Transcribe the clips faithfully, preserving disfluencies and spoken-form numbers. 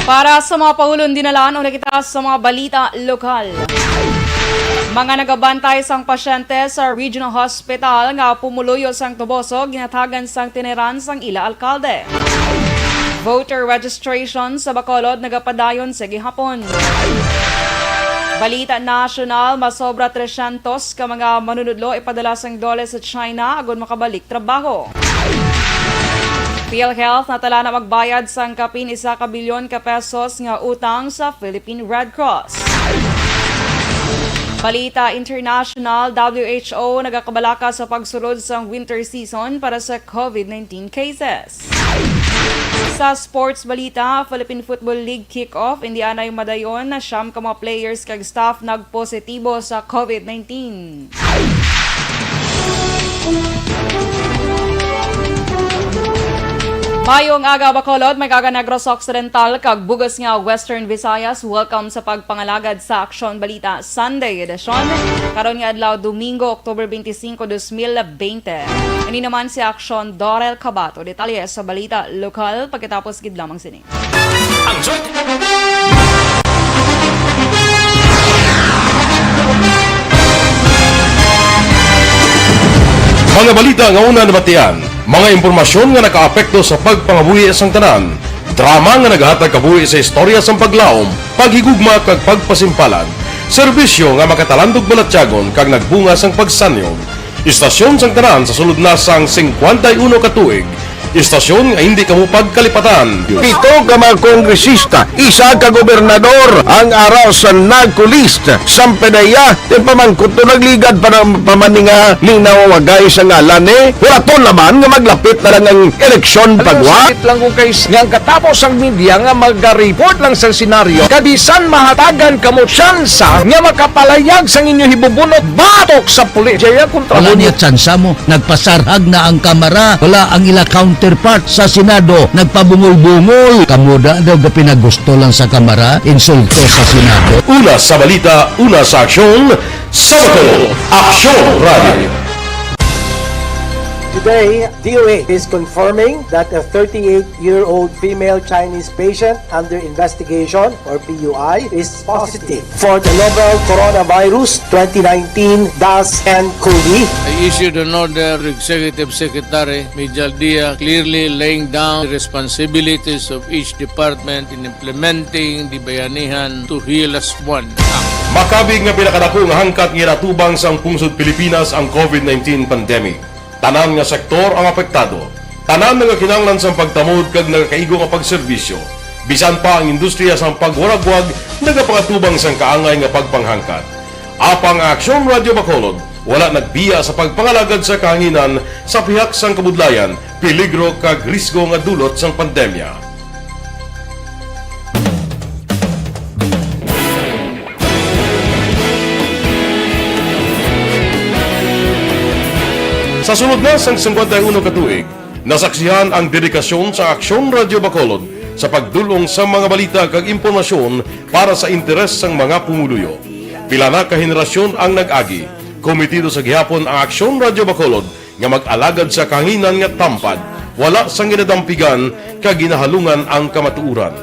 Para sa mga paulon dinalan, una kita sa mga balita lokal. Mga nagabantay sang pasyente sa Regional Hospital nga pumuluyo sang Toboso, ginatagan sang tiniran sang ila alkalde. Voter registration sa Bacolod nagapadayon sa gihapon. Balita nasyonal, masobra tresyentos ka mga manunudlo ipadala sang DOLE sa China agud makabalik trabaho. PhilHealth natala na magbayad sang kapin isa ka bilyon ka pesos nga utang sa Philippine Red Cross. Balita international, W H O nagakabalaka sa pagsulod sang winter season para sa COVID nineteen cases. Sa sports balita, Philippine Football League kick-off, indi anay madayon, siyam ka mga players kag staff nagpositibo sa COVID nineteen. Mayong aga, Bacolod, may aga Negros Occidental, kag bugas nga Western Visayas. Welcome sa pagpangalagad sa Aksyon Balita Sunday Edition. Karon nga adlaw, Domingo, October twenty-five, dos mil bente. Ini naman si Aksyon Dorel Cabato. Detalye sa balita lokal pagkatapos gid lamang sini. Ang Joy. Mga balita nga una nabatian, mga impormasyon nga nakaapekto sa pagpangabuhi sang tanan, drama nga nagahatag kabuhi sa istorya sang paglaom, paghigugma kag pagpasimpalan, serbisyo nga makatalandog balatyagon kag nagbunga sang pagsanyog. Istasyon sang tanan sa sulod na sang singkwenta y uno ka tuig. Istasyon nga hindi kamo pagkalipatan. Pito ka mga kongresista, isa ka gobernador ang ara sa NAGCO list. Sampanaya, ti pamangkot to nagligad pa na pa man ni nga linaw wagay sa ngalan ni. Hulaton naman nga maglapit na lang ang eleksyon. Alam mo, pagwa. Sakit lang kung kay s-, nga ang katapos ang media nga maga-report lang sa senaryo, kabisan mahatagan kamo tsansa nga makapalayag sang inyo hibubunot batok sa pulis. Jaya kontra. Wala mo niya tsansa mo. Nagpasarhag na ang Kamara. Wala ang ila counterpart sa Senado. Nagpabungol-bungol. Kamo da daw gapinagusto lang sa Kamara, insulto sa Senado. Una sa balita, una sa aksyon, sa Bacolod, Aksyon Radio. Today, D O H is confirming that a thirty-eight-year-old female Chinese patient under investigation, or P U I, is positive for the novel coronavirus twenty nineteen dash N cov. I issued an order to Executive Secretary Mijal Dia, clearly laying down the responsibilities of each department in implementing the Bayanihan to Heal As One Act. Makabig nga pinakadako nga hangkat nga ginatubang sang pungsod Pilipinas ang COVID nineteen pandemic. Tanan nga sektor ang apektado. Tanan nagakinahanglan sang pagtamod kag nagakaigo nga pagserbisyo. Bisan pa ang industriya sang pagwaragwag nagapangatubang sang kaangay nga pagpanghangkat. Apang ang Aksyon Radyo Bacolod wala nagbiya sa pagpangalagad sa kahanginan sa pihak sang kabudlayan, peligro kag risgo nga dulot sang pandemya. Sa sulod na sang singkwenta y uno ka tuig, nasaksihan ang dedikasyon sa Aksyon Radyo Bacolod sa pagdul-ong sa mga balita kag impormasyon para sa interes sang mga pumuluyo. Pila na ka henerasyon ang nag-agi. Komitido sa gihapon ang Aksyon Radyo Bacolod nga mag-alagad sa kahanginan nga tampad, wala sang ginadampigan kag ginahalungan ang kamatuoran.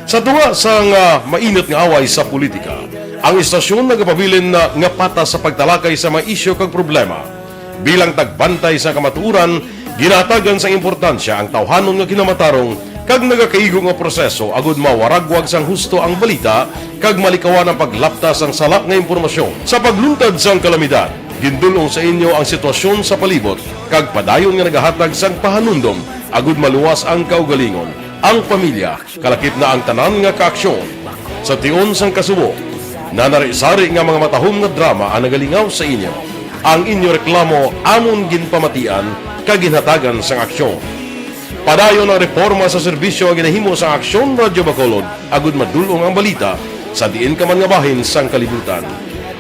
Sa tunga sang, ah, mainit nga away sa politika, ang istasyon nagapabilin na nga patas sa pagtalakay sa mga isyu kag problema. Bilang tagbantay sa kamatuoran, ginahatagan sang importansya ang tawhanon nga kinamatarong kag nagakaigo nga proseso agud mawaragwag sang husto ang balita kag malikawan ang paglapta sang sala nga impormasyon. Sa pagluntad sang kalamidad, gindul-ong sa inyo ang sitwasyon sa palibot kag padayon nga nagahatag sang pahanumdom agud maluwas ang kaugalingon, ang pamilya, kalakip na ang tanan nga kaaksyon. Sa tion sang kasubo, nanari-sari nga mga matahom nga drama ang nagalingaw sa inyo. Ang inyo reklamo amon ginpamatian kag ginhatagan sang aksyon. Padayon ang reporma sa serbisyo nga ginahimo sang Aksyon Radyo Bacolod agud madul-ong ang balita sa diin ka man nga bahin sang kalibutan.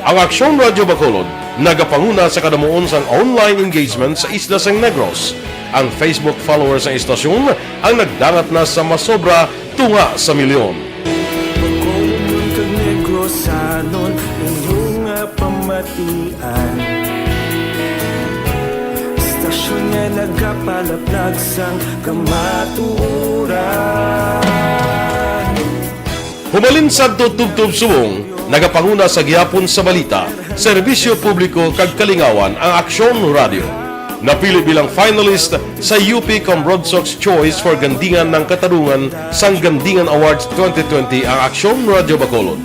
Ang Aksyon Radyo Bacolod nagapanguna sa kadamuon sang online engagement sa isla sang Negros. Ang Facebook followers sang istasyon ang nagdangat na sa masobra tunga sa milyon. Bacolod kag Negrosanon, inyo nga pamatian. Istasyon nga nagapalaplag sang kamatuoran. Humalin sadto tubtob subong, nagapanguna sa gihapon sa balita, serbisyo publiko kag kalingawan ang Aksyon Radio. Napili bilang finalist sa U P Comrodsox Choice for Gandingan ng Katarungan sang Gandingan Awards twenty twenty ang Aksyon Radio Bacolod.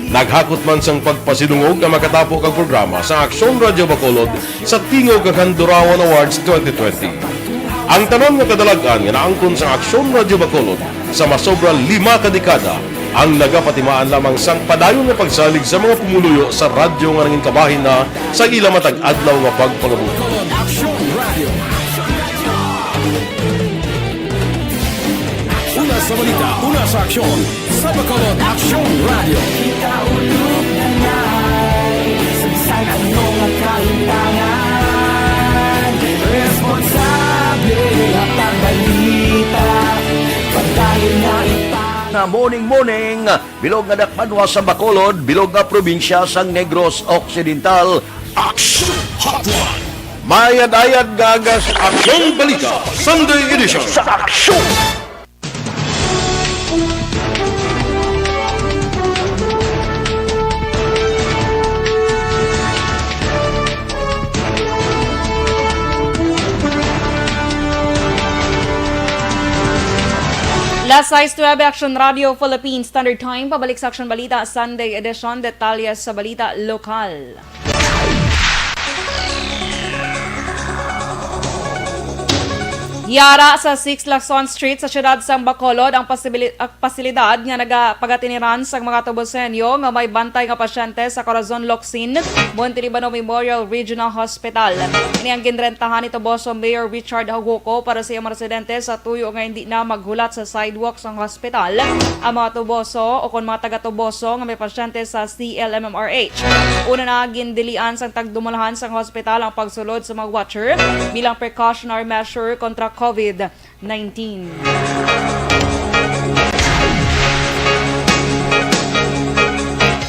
Naghakot man sang pagpasidungog ang makatapo kag programa sa Aksyon Radio Bacolod sa Tingog kag Handurawan Awards twenty twenty. Ang tanan nga kadalag-an nga naangkon sa Aksyon Radio Bacolod sa masobra lima ka dekada ang nagapatimaan lamang sang padayon nga pagsalig sa mga pumuluyo sa radyo nga nangin kabahin na sa ila matag adlaw nga pagpangabuhi. Aksyon Radio. Una sa balita, una sa aksyon, sa Bacolod Aksyon Radio. Kita ulog na ngay, saysay ano nga kaintangan. Responsable nga pagbalita, padayon nga ipang- Na morning, morning, bilog nga dakbanwa sa Bacolod, bilog nga probinsya sang Negros Occidental. Action Hotline. Mayad-ayad nga agas, Aksyon Balita, Sunday Edition. Sa Aksyon. Las sais nuebe, Action Radio Philippine Standard Time. Pabalik sa Action Balita, Sunday Edition. Detalye sa balita lokal. Yara sa six Lacson Street sa siyudad sang Bacolod ang pasibili-, ang pasilidad nga nagapagatiniran sang mga Toboseño nga may bantay nga pasyente sa Corazon Locsin, Montelibano Memorial Regional Hospital. Ini ang ginrentahan ni Toboso Mayor Richard Haujoco para sa iyang mga residente sa tuyo nga hindi na maghulat sa sidewalk sang hospital ang mga Toboso o kon mga taga-Toboso nga may pasyente sa C L M M R H. Una na, gindilian sang tagdumalahan sang hospital ang pagsulod sa mga watcher bilang precautionary measure kontra COVID nineteen.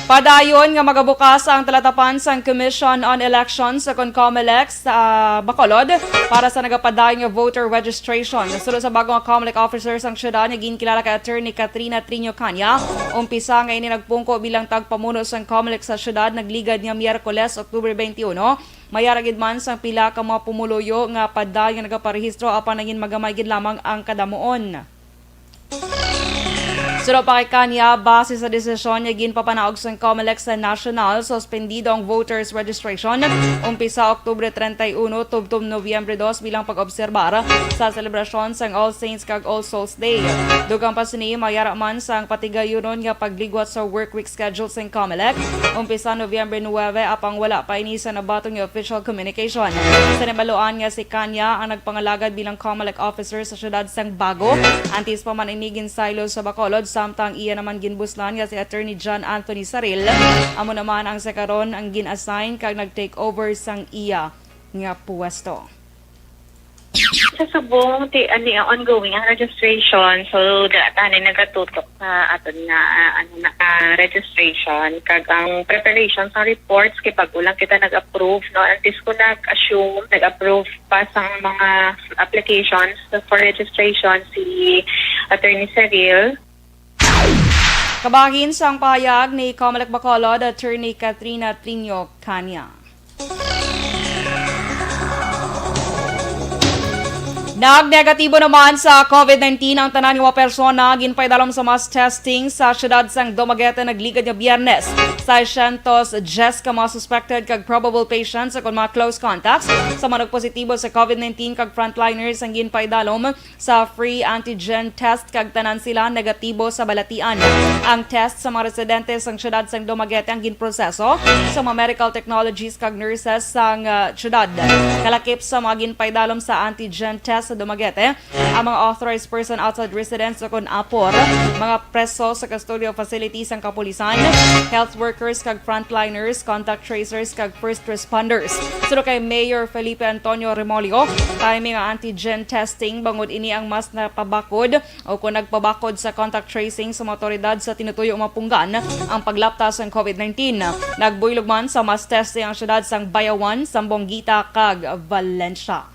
Padayon nga magabukas ang talatapan sang Commission on Elections o kon COMELEC sa Bacolod para sa nagapadayon nga voter registration. Suno sa bag-o nga COMELEC officer sang siyudad nga ginkilala kay Attorney Katrina Triño Caña, umpisa nga ini nagpungko bilang tagpamuno sang COMELEC sa siyudad, nagligad nga Miyerkules, October twenty-one, mayara gid man sang pila ka mga pumuluyo nga padayon nga nagaparehistro apan nangin magamay gid lamang ang kadamuon. Suno pa kay Caña, base sa desisyon nga ginpapanaog sang COMELEC sa national, suspendido ang voters registration umpisa Oktubre treinta y uno tubtob Nobyembre dos bilang pag-obserbar sa selebrasyon sang All Saints kag All Souls Day. Dugang pa sini, mayara man sang patigayunon nga pagligwat sa work week schedule sang COMELEC umpisa Nobyembre nuebe, apang wala pa ini sa nabaton nga official communication. Sa nabaluan nga si Caña ang nagpangalagad bilang COMELEC officer sa siyudad sang Bago, antes pa man ini ginsaylo sa Bacolod, samtang iya naman ginbuslan nga si Attorney John Anthony Saril amo naman ang sa karon ang gin-assign kag nag-take over sang iya nga puwesto. Sa subong, ti, ani, ongoing ang registration. So, da, tani nagatutok sa aton nga, ah, ano na, ah, registration. Kag ang preparation sa reports, kay bago lang kita nag-approve, no? Antes ko nag-assume, nag-approve pa sa mga applications for registration si Attorney Cyril. Kabahin sang pahayag ni COMELEC Bacolod, Attorney Katrina Triño Caña. Nagnegatibo naman sa COVID nineteen ang tanan nga mga persona ginpaidalom sa mass testing sa siyudad sang Dumaguete nagligad nga Biyernes. Seiscientos diyes ka mga suspected kag probable patients ukon mga close contacts sa mga nagpositibo sa COVID nineteen kag frontliners ang ginpaidalom sa free antigen test kag tanan sila negatibo sa balatian. Ang test sa mga residente sang siyudad sang Dumaguete ang ginproseso sa mga medical technologies kag nurses sang, ah, siyudad. Kalakip sa mga ginpaidalom sa antigen test sa Dumaguete, ang mga authorized person outside residence ukon apor, mga preso sa custodial facilities sang kapulisan, health workers kag frontliners, contact tracers kag first responders. Suno kay Mayor Felipe Antonio Remolio, timing ang antigen testing bangod ini ang mas napabakod o kon nagpabakod sa contact tracing sa mga awtoridad sa tinutuyo mapunggan ang paglapta sang COVID nineteen. Nagbuylog man sa mass testing ang siyudad sang Bayawan, Zamboanguita kag Valencia.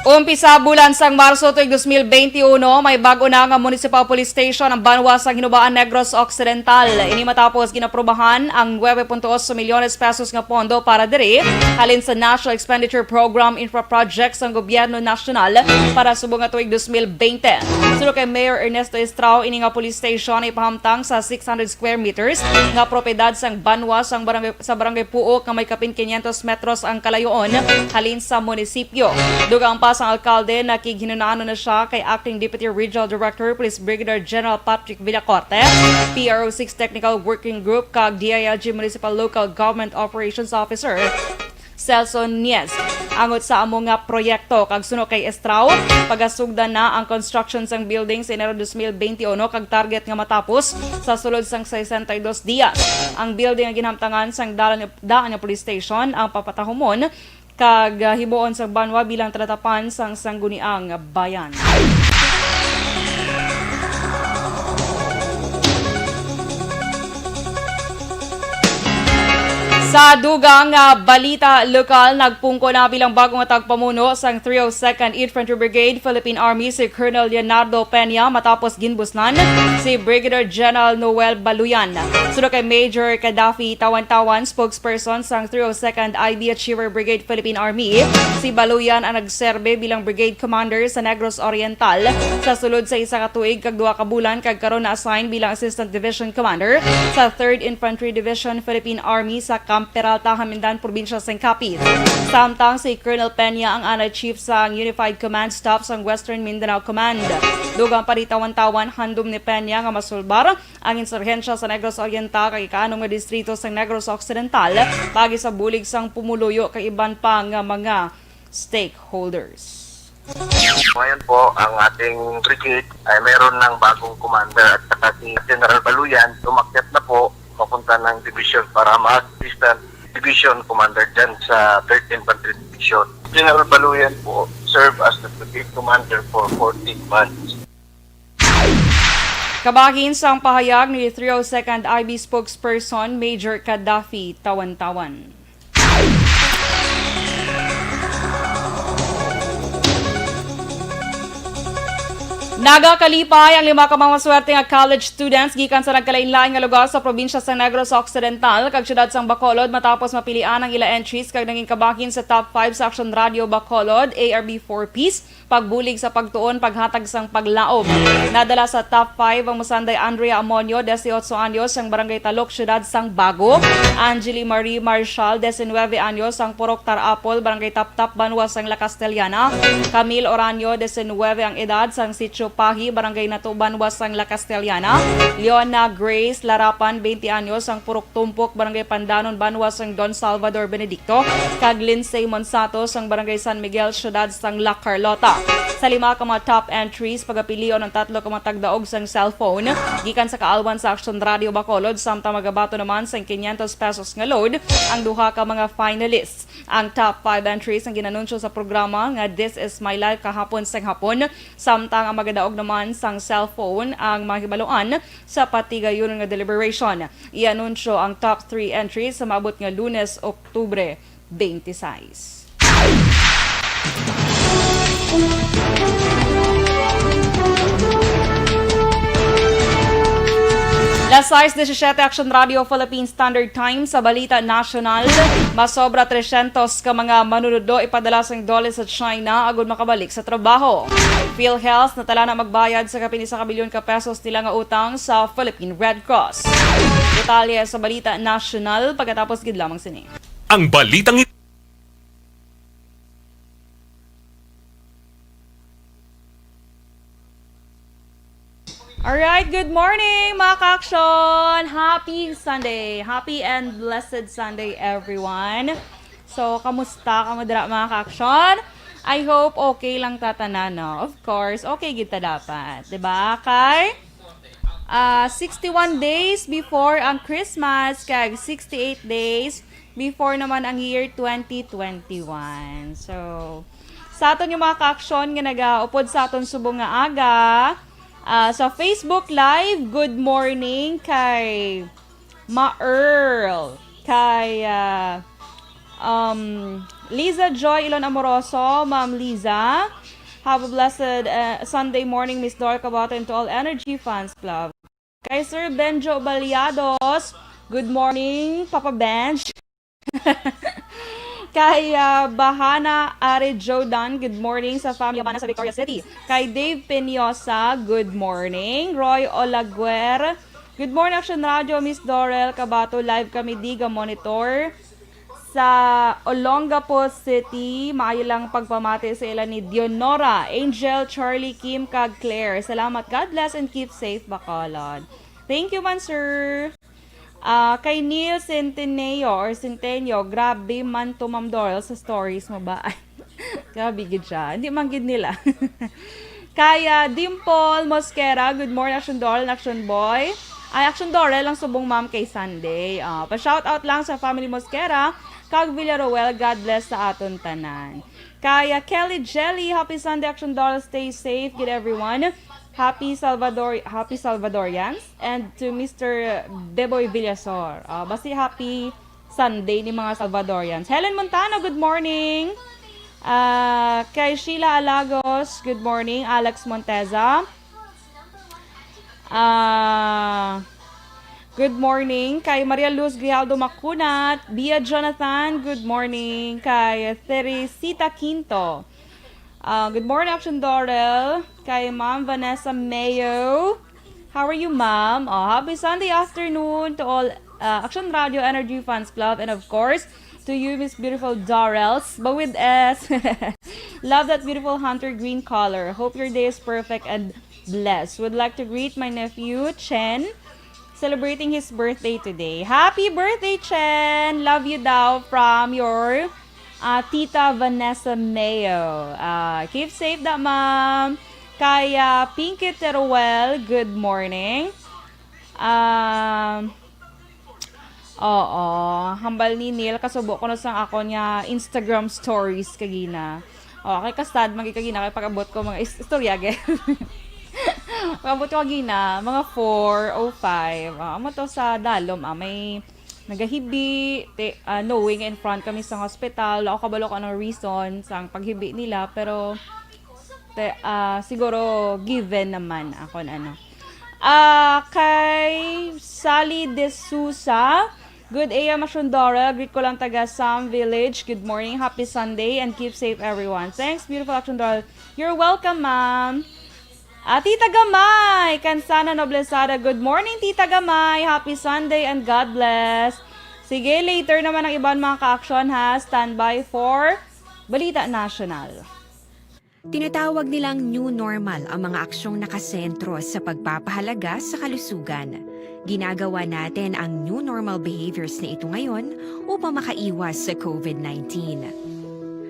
Umpisa bulan sang Marso tuig dos mil benti uno, may bag-o na nga Municipal Police Station ang banwa sang Hinubaan, Negros Occidental. Ini matapos ginaprubahan ang nuebe punto ocho milyones pesos nga pondo para diri halin sa National Expenditure Program infra project sang Gobyerno Nasyonal para subong nga tuig dos mil benti. Suno kay Mayor Ernesto Estrao, ini nga police station ipahamtang sa six hundred square meters nga propiedad sang banwa sang barangay, sa Barangay Puok nga may kapin quinientos metros ang kalayoon halin sa munisipyo. Dugang pa sang alkalde, nakighinunaan na siya kay Acting Deputy Regional Director Police Brigadier General Patrick Villacorte, P R O six Technical Working Group, kag D I L G Municipal Local Government Operations Officer Celso Niez. Angot sa amo nga proyekto kag suno kay Estrao, pagasugdan na ang construction sang building sa Enero dos mil benti uno kag target nga matapos sa sulod sang sesenta y dos dias. Ang building nga ginhamtangan sang daan, daan nga police station ang papatahumon kag, ah, himuon sang banwa bilang talatapan sang sangguniang bayan. Sa dugang nga balita lokal, nagpungko na bilang bago nga tagpamuno sang three oh second Infantry Brigade Philippine Army si Colonel Leonardo Peña matapos ginbusnan si Brigadier General Noel Baluyan. Suno kay Major Gaddafi Tawantawan, spokesperson sang three oh second I B Achiever Brigade Philippine Army, si Baluyan ang nagserbe bilang Brigade Commander sa Negros Oriental sa sulod sa isa ka tuig kag duha ka bulan, kag karon na-assign bilang Assistant Division Commander sa Third Infantry Division Philippine Army sa Camp Peralta, Jamindan, Probinsya sang Capiz. Samtang si Colonel Peña ang anay chief sang Unified Command Staff sang Western Mindanao Command. Dugang pa ni Tawantawan, handom ni Peña nga masulbar ang insurhensya sa Negros Oriental kag ikaanom nga distrito sa Negros Occidental, paagi sa bulig sang pumuluyo kag iban pa nga mga stakeholders. Ngayon po, ang ating brigade ay mayroon ng bagong commander at saka si General Baluyan, umakyat na po papunta ng division para mag-assistant division commander dyan sa third Infantry Division. General Baluyan po served as the brigade commander for fourteen months. Kabahin sang pahayag ni three oh second I B spokesperson Major Gaddafi Tawantawan. Nagakalipay ang lima ka mga maswerte nga college students gikan sa nagkalain-lain nga lugar sa probinsya sa Negros Occidental kag siyudad sang Bacolod matapos mapilian ang ila entries kag nangin kabahin sa top five sa Aksyon Radio Bacolod, A R B four Ps, pagbulig sa pagtuon, paghatag sang paglaom. Nadala sa top five ang Musanday Andrea Amonio, dieciocho anyos, sang Barangay Talok, Siyudad sang Bago, Angeli Marie Marshall, diecinuebe anyos, sang Purok Tarapol, Barangay Taptap, Banwa sang La Castellana, Camille Oranio, diecinuebe ang edad, sang Sitio Pahi, Barangay Nato, Banwa sang La Castellana, Leona Grace Larapan, twenty anyos, sang Purok Tumpok, Barangay Pandanon, Banwa sang Don Salvador Benedicto, kag Lindsay Monsato sang Barangay San Miguel, Siyudad sang La Carlota. Sa lima ka mga top entries, pagapilion ang tatlo ka mga tagdaog sang cellphone gikan sa kaalwan sa Aksyon Radio Bacolod, samtang magabaton naman sang quinientos pesos nga load ang duha ka mga finalists. Ang top five entries ang ginanunsyo sa programa nga This Is My Life kahapon sang hapon, samtang ang magadaog naman sang cellphone ang mahibaluan sa patigayunon nga deliberation. Ianunsyo ang top three entries sa maabot nga Lunes, Oktubre twenty-six. Las sais disisiete, Aksyon Radio Philippine Standard Time. Sa balita nasyonal, masobra trescientos ka mga manunudlo ipadala sang DOLE sa China agud makabalik sa trabaho. PhilHealth natala na magbayad sa kapin isa ka bilyon ka pesos nila nga utang sa Philippine Red Cross. Detalye sa balita nasyonal pagkatapos gid lamang sini. Ang balitang it- Alright, good morning, mga ka-aksyon! Happy Sunday! Happy and blessed Sunday, everyone! So, kamusta kamo dira, mga ka-aksyon? I hope okay lang ta tanan, no? Of course, okay gid ta dapat, di ba? Kay, ah, sixty-one days before ang Christmas, kag sixty-eight days before naman ang year twenty twenty-one. So, sa aton nga mga ka-aksyon nga nagaupod sa aton subong nga aga, ah, sa Facebook Live, good morning kay Ma Earl, kay, ah, Um, Liza Joy Ilon Amoroso, Ma'am Liza. Have a blessed uh, Sunday morning, Miss Dor Cabato, and to all Energy Fans Club. Kay Sir Benjo Baliados, good morning, Papa Benj. Kay ah, Bahana Are Jodan, good morning sa family Abana sa Victoria City. Kay Dave Peniosa, good morning. Roy Olaguer, good morning, Action Radio, Miss Dorel Cabato, live kami diga monitor sa Olongapo City. Maayo lang pagpamati sa ila ni Dionora, Angel, Charlie, Kim, kag Claire. Salamat. God bless and keep safe, Bacolod. Thank you man, sir. Ah, kay Neil Centeneo or Centenio, grabe man to, Ma'am Dorel, sa stories mo ba? Ay, grabe gid siya. Hindi man gid nila. Kay ah, Dimple Mosquera, good morning, Action Dorel and Action Boy. Ay, Action Dorel ang subong ma'am kay Sunday. Ah, pa-shout out lang sa family Mosquera, kag Villaroel, God bless sa aton tanan. Kay ah, Kelly Jelly, happy Sunday, Action Dorel, stay safe, good everyone. Happy Salvador, happy Salvadorians, and to Mister Beboy Villasor. Ah, basi happy Sunday ni mga Salvadorians. Helen Montano, good morning. Ah, kay Sheila Alagos, good morning. Alex Monteza, ah, good morning. Kay Maria Luz Grijaldo Macunat, Bia Jonathan, good morning. Kay Teresita Quinto, ah, good morning, Action Dorel. Kay Ma'am Vanessa Mayo, how are you, ma'am? Oh, happy Sunday afternoon to all uh, Action Radio Energy Fans Club, and of course, to you, Miss Beautiful Dorels. But with S, love that beautiful hunter green color. Hope your day is perfect and blessed. Would like to greet my nephew, Chen, celebrating his birthday today. Happy birthday, Chen! Love you daw from your uh, Tita Vanessa Mayo. Uh, keep safe da, ma'am. Kay ah, Pinky Teruel, good morning. Um, oo, hambal ni Neil, kasubo ko na sang ako niya Instagram stories kagina. Oh, kay kasad man gid kagina kay pag-abot ko mga is- istorya gid. Pag-abot ko kagina, mga four oh five. Ah, amo to sa Dalom, ah, may nagahibi, te, ah, knowing in front kami sa hospital. Wala ko kabalo kung anong reason sang paghibi nila, pero te, ah, siguro given naman ako na ano. Ah, kay Sally De Sousa, good A M, Action Dorel. Greet ko lang taga Sam Village. Good morning, happy Sunday, and keep safe, everyone. Thanks, beautiful Action Dorel. You're welcome, ma'am. Ah, Tita Gamay, Kansana Noblesada. Good morning, Tita Gamay. Happy Sunday and God bless. Sige, later naman ang iban mga ka-action ha. Standby for Balita National. Tinatawag nilang new normal ang mga aksyong nakasentro sa pagpapahalaga sa kalusugan. Ginagawa natin ang new normal behaviors na ito ngayon upang makaiwas sa covid nineteen.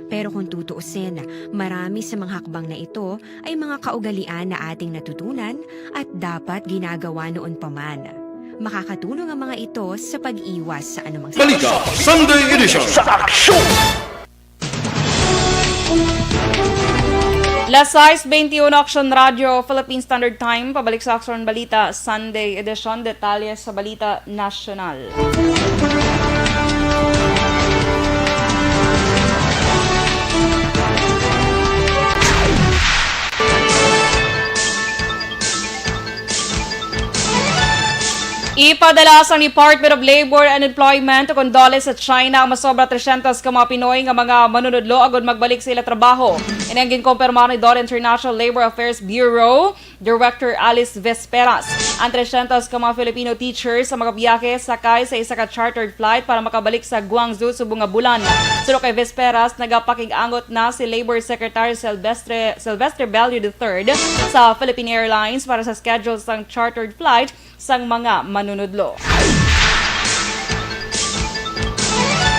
Pero kung tutuusin, marami sa mga hakbang na ito ay mga kaugalian na ating natutunan at dapat ginagawa noon pa man. Makakatulong ang mga ito sa pag-iwas sa anumang Balita Sunday Edition. Sa aksyon! Las sais beintiuno, Action Radio, Philippine Standard Time. Pabalik sa Action Balita, Sunday Edition. Detalye sa Balita Nasyonal. Ipadala sang Department of Labor and Employment o Condole sa China ang masobra tresyentos ka mga Pinoy nga mga manunudlo agud magbalik sa ila trabaho. Ini ang ginkumpirmar ni DOLE International Labor Affairs Bureau Director Alice Vesperas. Ang tresyentos ka mga Filipino teachers ang magabiyahe sakay sa isa ka chartered flight para makabalik sa Guangzhou subong nga bulan. Suno kay Vesperas, nagapakig-angot na si Labor Secretary Silvestre, Silvestre Bello the third sa Philippine Airlines para sa schedule sang chartered flight sang mga manunudlo.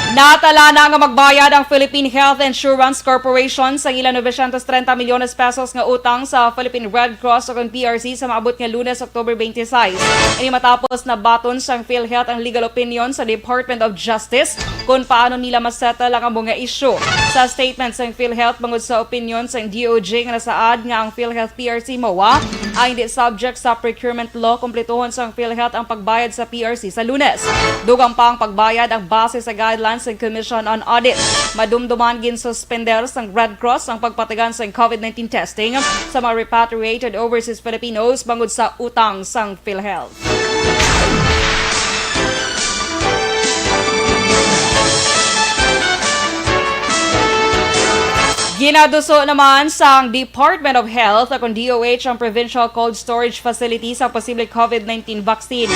Natala na nga magbayad ang Philippine Health Insurance Corporation sang ila novecientos treinta milyones pesos nga utang sa Philippine Red Cross o kon P R C sa maabot nga Lunes, October twenty-six. Ini matapos nabaton sang PhilHealth ang legal opinion sa Department of Justice kon paano nila masettle ang amo nga isyu. Sa statement sang PhilHealth bangod sa opinion sang D O J nga nasaad nga ang PhilHealth P R C MOA ay hindi subject sa procurement law, kumplituhon sang PhilHealth ang pagbayad sa P R C sa Lunes. Dugang pa ang pagbayad ang base sa guidelines Commission on Audit. Madumduman, ginsuspender sang Red Cross ang pagpatigan sang COVID nineteen testing sa mga repatriated overseas Filipinos bangod sa utang sang PhilHealth. Ginaduso naman sang Department of Health, akon D O H, ang provincial cold storage facility sa posible COVID nineteen vaccine.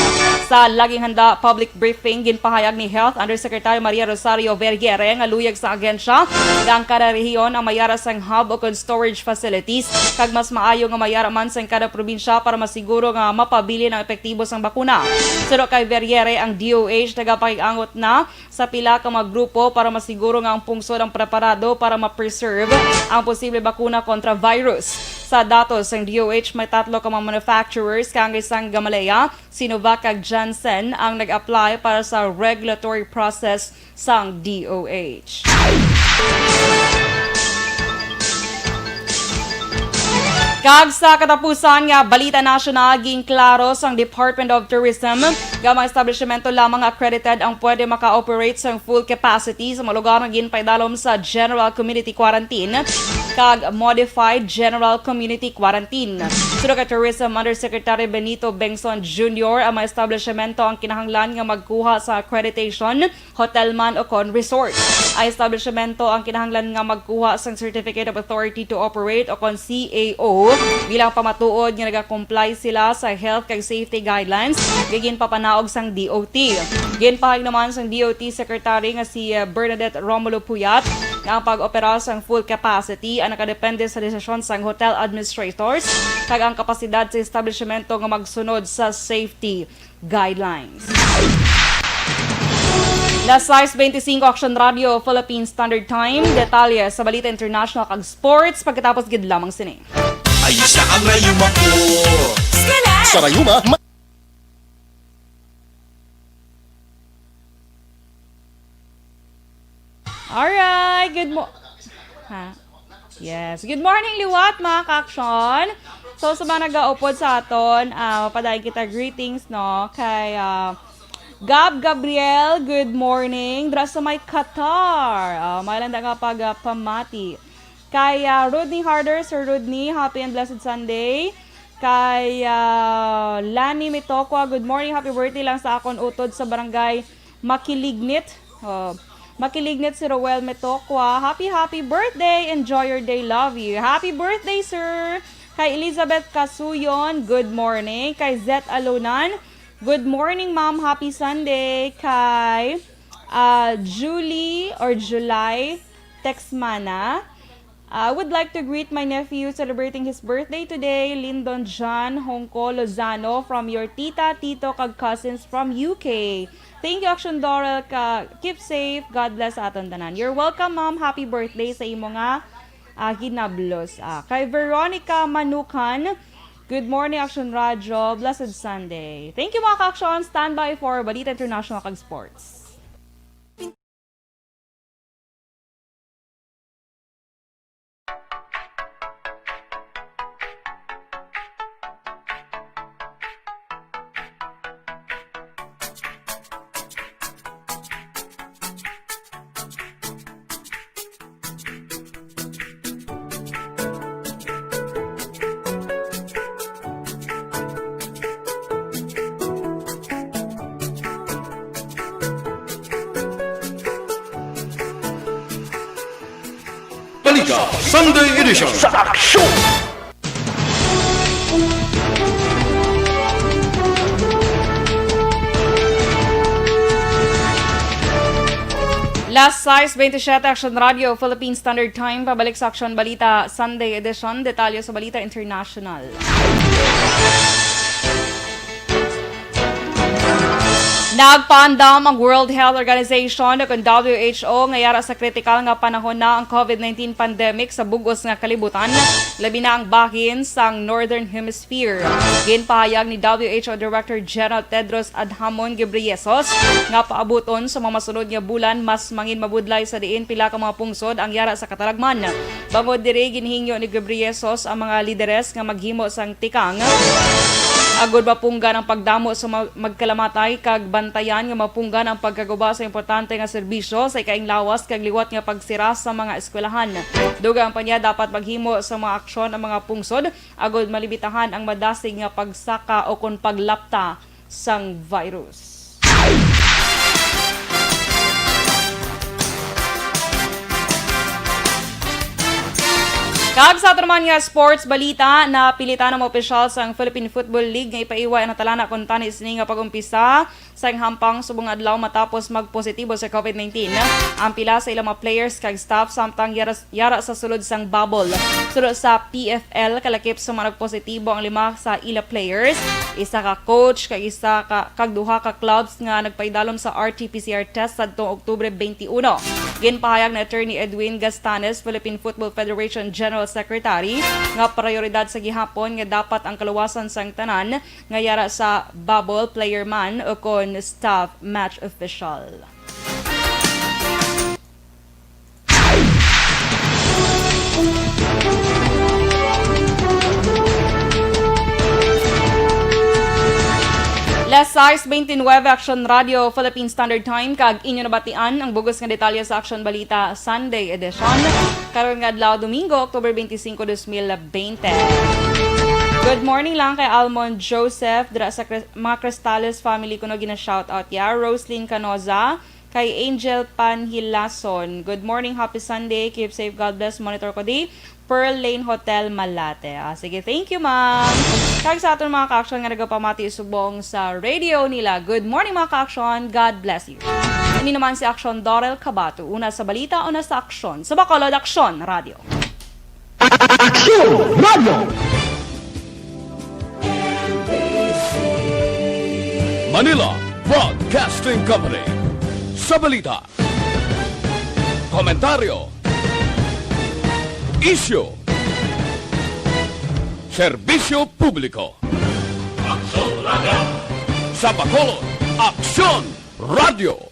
Sa Laging Handa public briefing, ginpahayag ni Health Undersecretary Maria Rosario Vergere nga luyag sa agensya nga ang kada rehiyon ang mayara sang hub o kon storage facilities, kag mas maayo nga mayara man sang kada probinsya para masiguro nga mapabilin ang epektibo sang bakuna. Suno kay Vergere, ang D O H nagapakig-angot na sa pila ka mga grupo para masiguro nga ang pungsod ang preparado para ma-preserve ang posible bakuna kontra virus. Sa datos sang D O H, may tatlo ka mga manufacturers, kaangay sang Gamaleya, Sinovac kag Janssen, ang nag-apply para sa regulatory process sang D O H. Kag sa katapusan nga balita nasyonal, ginklaro sang Department of Tourism nga mga establishmento lamang nga accredited ang pwede maka-operate sang full capacity sa mga lugar nga ginpaidalom sa General Community Quarantine kag Modified General Community Quarantine. Suno kay Tourism Undersecretary Benito Bengson Junior, ang mga establishmento ang kinahanglan nga magkuha sa accreditation, hotel man o kon resort. Ang establishmento ang kinahanglan nga magkuha sang Certificate of Authority to Operate o kon C A O bilang pamatuod nga nagakomply sila sa health kag safety guidelines nga ginpapanaog sang D O T. Ginpahayag naman sang D O T Secretary nga si, uh, Bernadette Romulo Puyat nga ang pag-opera sang full capacity ang nakadepende sa desisyon sang hotel administrators kag ang kapasidad sa establishmento nga magsunod sa safety guidelines. Las sais bente y cinco, Action Radio, Philippine Standard Time. Detalye sa balita international kag sports pagkatapos gid lamang sini. Ayos na ang rayuma ko. Sa rayuma, ma- Alright, good mo-, ha? Yes. Good morning, liwat, mga ka-aksyon. So, sa mga nagaupod sa aton, ah, mapadayon kita greetings, no? Kay, ah, Gab Gabriel, good morning. Dra sa may Qatar. Ah, may landa nga pag, ah, pamati. Kay, ah, Rodney Harder, Sir Rodney, happy and blessed Sunday. Kay, ah, Lani Mitokwa, good morning, happy birthday lang sa akon utod sa barangay Makilignit. Oh, Makilignit si Roel Metocua. Happy, happy birthday. Enjoy your day. Love you. Happy birthday, sir. Kay Elizabeth Casuyon, good morning. Kay Zet Alonan, good morning, ma'am. Happy Sunday. Kay, ah, Julie or July Texmana, I would like to greet my nephew celebrating his birthday today, Lindon John Hongko Lozano, from your tita, tito, kag cousins from U K. Thank you, Action Doral, ka keep safe. God bless sa aton tanan. You're welcome, ma'am. Happy birthday sa imo nga, ah, ginablos. Ah, kay Veronica Manukan, good morning, Action Radyo. Blessed Sunday. Thank you, mga ka-action. Standby for Balita International kag Sports. Balita Sunday Edition. Sa aksyon! Las sais bente y siete, Action Radio, Philippine Standard Time. Pabalik sa Action Balita Sunday Edition. Detalye sa balita international. Nagpaandam ang World Health Organization o kon W H O nga yara sa kritikal nga panahon na ang COVID nineteen pandemic sa bug-os nga kalibutan, labi na ang bahin sang Northern Hemisphere. Ginpahayag ni W H O Director General Tedros Adhanom Ghebreyesus nga paabuton sa mga masunod nga bulan mas mangin mabudlay sa diin pila ka mga pungsod ang yara sa katalagman. Bangod diri, ginhingyo ni Ghebreyesus ang mga lideres nga maghimo sang tikang, Agod mapunggan ang pagdamo sa ma-, magkalamatay kag bantayan nga mapunggan ang pagkaguba sa importante nga serbisyo sa ikaing lawas kag liwat nga pagsira sa mga eskwelahan. Dugang pa niya, dapat maghimo sa mga aksyon ang mga pungsod agod malimitahan ang madasig nga pagsaka o kon paglapta sang virus. Kag sa aton naman nga sports balita, napilitan ang mga opisyal sang Philippine Football League nga ipaiway ang natalana kuntani sini nga pag-umpisa sang hampang subong adlaw matapos magpositibo sa covid nineteen ang pila sa ilang mga players kag staff, samtang yara, yara sa sulod sang bubble. Suno sa P F L, kalakip sa mga nagpositibo ang lima sa ila players, isa ka coach kag isa ka, kag duha ka clubs nga nagpaidalom sa R T P C R test sadtong Oktubre twenty-one. Ginpahayag ni Attorney Edwin Gastanes, Philippine Football Federation General Secretary, nga prioridad sa gihapon nga dapat ang kaluwasan sang tanan nga yara sa bubble player man o kon staff match official. Las sais veintinueve, Aksyon Radio, Philippine Standard Time, kag inyo nabatian ang bug-os nga detalye sa Aksyon Balita Sunday Edition, karon nga adlaw, Domingo, October twenty-five, twenty twenty. Good morning lang kay Almond Joseph, dira sa Cris-, mga Cristales family kuno gina-shoutout ya. Roslyn Canoza, kay Angel Panhilason. Good morning, happy Sunday, keep safe, God bless, monitor ko di Pearl Lane Hotel, Malate. Ah, sige, thank you, ma'am. Kag sa aton mga ka-aksyon nga nagapamati subong sa radio nila, good morning, mga ka-aksyon, God bless you. Ini naman si Aksyon Dorel Cabato, una sa balita, una sa aksyon. Sa Bacolod, Aksyon Radio. Aksyon Radio. Manila Broadcasting Company. Sa balita, komentaryo, isyu, serbisyo publiko. Aksyon Radio. Sa Bacolod, Aksyon Radio.